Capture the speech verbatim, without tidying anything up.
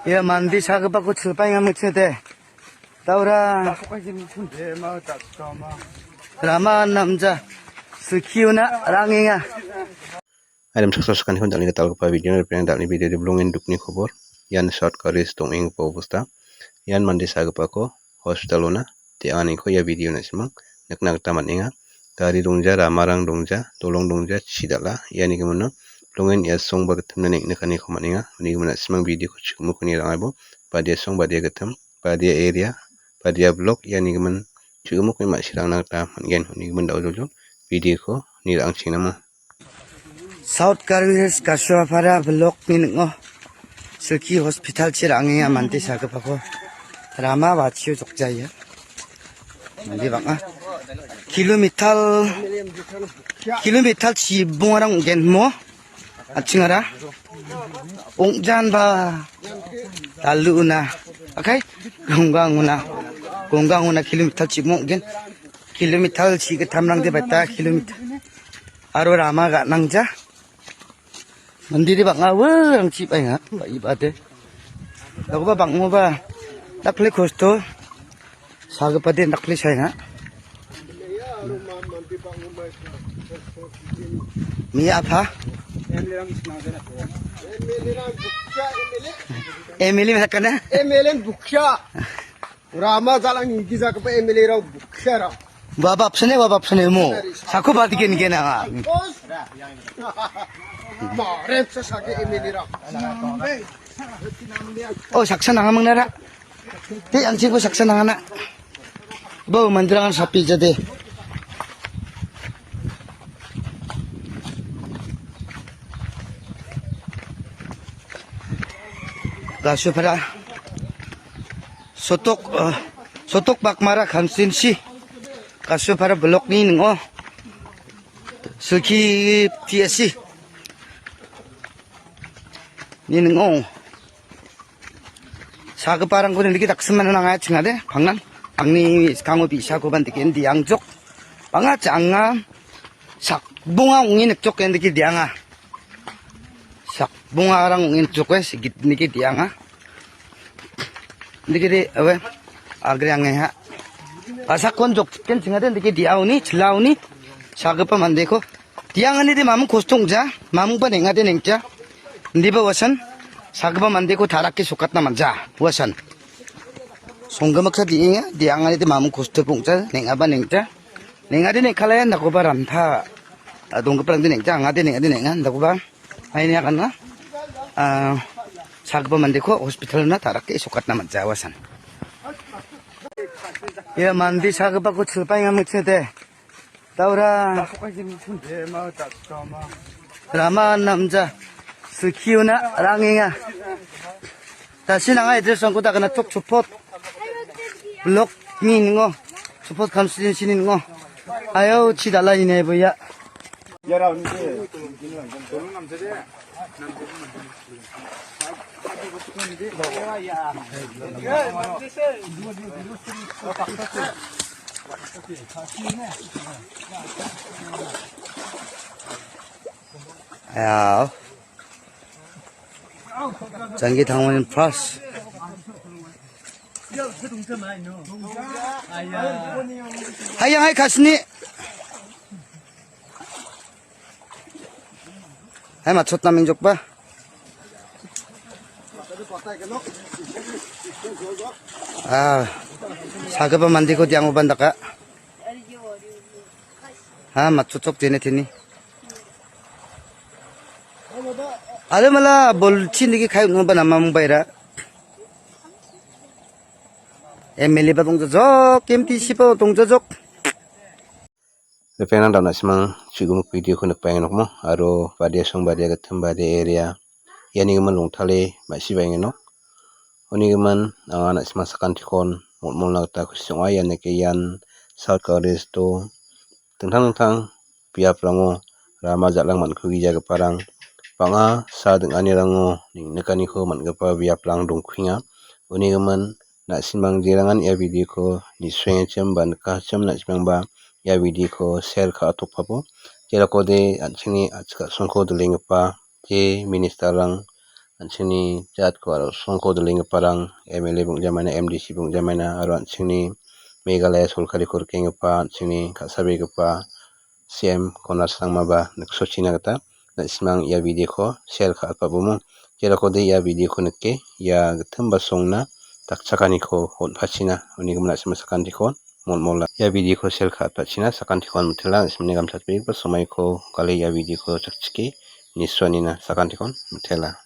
Ia mande sagipako chilpaenga miksete. Daura. Rama namja. Sukiuna rangenga. Aidem saksa sakantikon dal·ni gitalgipa video-ni ripengrang, dal·ni video de blongen dukni kobor. Ian short garis dong·enggipa obosta. Ian mande sagipako hospital-ona de·anganiko ia video-na·simang nikna gita man·enga. Gari dongja, ramarang dongja, dolong dongja, chi dal·a. Iani gimino blongen ia songba gittimna neng·nikaniko man·enga. Uni gimin na·simang video-ko chikmikoni rangaibo. Badia song, badia gittim, badia area, badia blok, iani gimin chikmikoni ma·sirangna gita man·gen. Uni gimin da·o joljol video-ko ni ra·angchengna ma. South Karbi Hills Kasuapara blokni ning·o Silki Hospital-chi ra·angenga mande sagipako rama watchio jokjaia. Mande bang·a. Kilometer, kilometer chibongarang ong·gen mo. An·chingara. Ong·janba dalu·ona. Akai, gonggangona. Gonggangona kilometer chibong ong·gen. Kilometer chigittamrangde baita kilometer. Aro rama ga·nangja. Mandiri bang·a, uarangchi baenga, ba-, ibade. Dakoba bang·oba, dakle kosto, sagipade dakle saenga. Mia apa? M L A mana kana? M L A bukya. Rama jalang inggi jakoba M L A rao bukya rao. Baba apsane, baba apsane mo. Sako badigen gena. Maren sa sake M L A rao. Oh, saksa nanga mangnara. Te ansi ko saksa nangana. Bo mandirangan sapi jade. Gasu pada. Sotok, eh, Sotok Bakmara constituency, Kasuapara blokni ning·o, Silki P S C ni ning·o, sagiparangko niliki daksimana nangaya chingade, pangnan, angni skango bi·sakoba niliki indi angjok, bang·a cha anga, sakbonga ong·e nikjok endiki de·anga. Sakbongarang ong·e nikjoke sigit nike de·anga. Dike de, awe, agre ange ha. Asakon jokchiken chingade dike de·aoni, chilaoni, sagipa mandeko. De·angani de mamung kostongja, mamungba neng·ade neng·ja. Indiba uasan, sagipa mandeko tarake sokatna manja, uasan. Songgimaksa de·enga, de·angani de mamung kosto pongja, neng·aba neng·ja. Neng·ade neng·kalaia, dakoba ranta, a, donggiparangde neng·ja, angade neng·ade neng·a, dakoba. Aini aganna, ah, sagipa mandeko hospital-na tarake sokatna man·ja uasan. Ia mande sagipako chilpaenga miksete. Daura. Rama namja. Sukiuna rangenga. Tasi nanga address-rangko dakana tok chopot. Blok ni ningo. Chopot constituency ni ningo. Ayo chi dala ine boya. Ya. Janggi tangmani plus. Hayang hai kasni. Hai, machot naming jokba. Ah, sagipa mandeko diang uban daka. Ha, machot chok tene tene. Ado mala bolchi niki kai unba namamung baira. M L A ba dongjajok, M P C ba dongjajok. Ripengrang da·o na·simang chigumik video-ko nikbaenga nokmo, aro badia song badia gittim badia area. Iani gimin rongtale ma·sibaenga nok. Uni gimin anga na·simang sakantikon mol·molna gita kusi ong·a. Ian nike ian South Garo Resto dingtang dingtang biaprango rama ja·lang man·kugijagiparang bang·a sa ding·anirango neng·nikaniko man·gipa biaprang dongkuenga. Uni gimin na·simang jerangan ia video-ko nisuengachim ba nikachim na·simangba ia video-ko share ka·atokpabo. Jerakode an·chingni a·chik a·songko dilenggipa je minister-rang an·chingni jatko aro songko dilenggiparang M L A bong·jamaina, M D C bong·jamaina aro an·chingni Meghalaya sorkariko rikenggipa an·chingni ka·sabegipa C M Conrad Sangmaba niksochina gita na·simang ia video-ko share ka·atba·bomo. Jerakode ia video-ko nike, ia gittimba songna dakchakaniko on·pachina, uni gimin na·sima sakantikon molmola. Ia video-ko share ka·atpachina sakantikon mitela, na·simni gamtatbegipa somaiko gale ia video-ko chakchike nisuanina sakantikon mitela.